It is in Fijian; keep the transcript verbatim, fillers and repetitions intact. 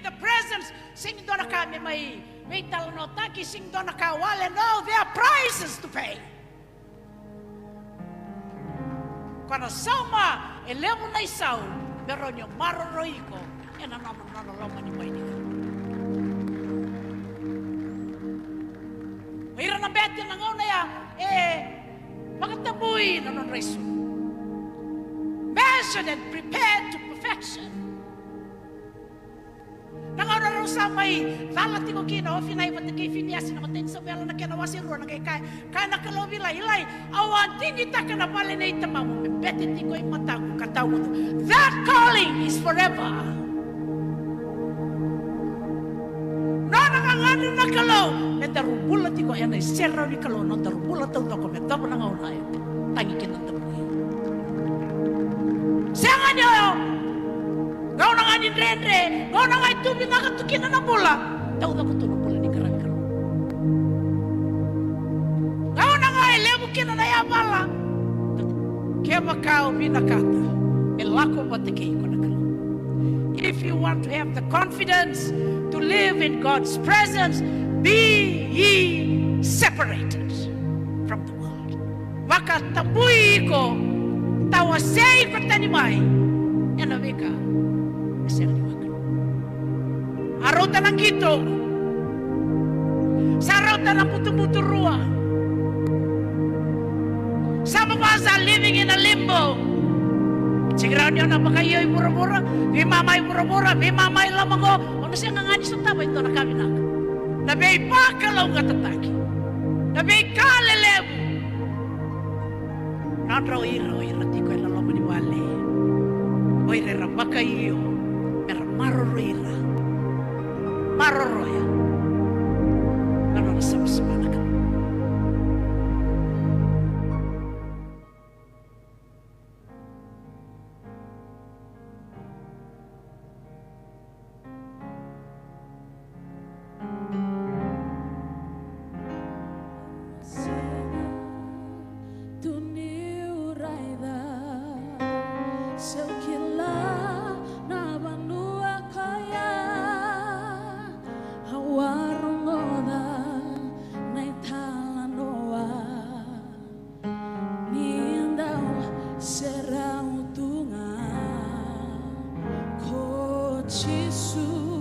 Their presence, sega ni dua na ka me mai veitalanoataki, sega ni dua na ka wale. No, there are prices to pay. Ko na sauma e levu na isau me rawa ni o maroroi iko ena nona, nona loma ni bai ni Kalou. O ira na bete na gauna ya e vakatabui na nodra isulu. Measured and prepared to perfection. Na gauna rau sa mai cala tiko kina o Ofinai vata kei Finiasi, na matai ni Samuela na kena wase rua, na qai kaya, kaya na Kalou vei Ilai, Ilai, au a digitaka na vale nei tamamu me bete tiko i mataqu ka tawamudu. That calling is forever. Nona gagadre na Kalou me daru bula tiko ena iserau ni Kalou, na daru bula taucoko me cava na gauna e tagi kina. Sega ni o gauna ga ni dredre, gauna ga e tu vinaka tu kina na bula, taucoko tu na bula ni qaravi Kalou. Gauna ga e levu kina na yavala, kevaka o vinakata, e lako vata kei iko na Kalou. If you want to have the confidence to live in God's presence, be ye separated from the world. Vakatabui iko, tawasei iko tani mai ena veika e sega ni vaka. A rauta na qito, sa rauta na butubutu rua. Some of us are living in a limbo. Sega ni rawa ni o na vakaio i vuravura, veimama i vuravura, veimama i loma qo, o na sega ga ni sotava e dua na ka vinaka. Na veivakalougatataki, na veika lelevu. Nodra o ira, o ira tiko ena loma ni vale, o ira era vakaio me ra maroroi ira, maroroya na nona savasava na Kalou. Sega, tu niu raica, se u kila na vanua koya, au a rogoca na italanoa. Ni dau serau tu ga ko Jisu.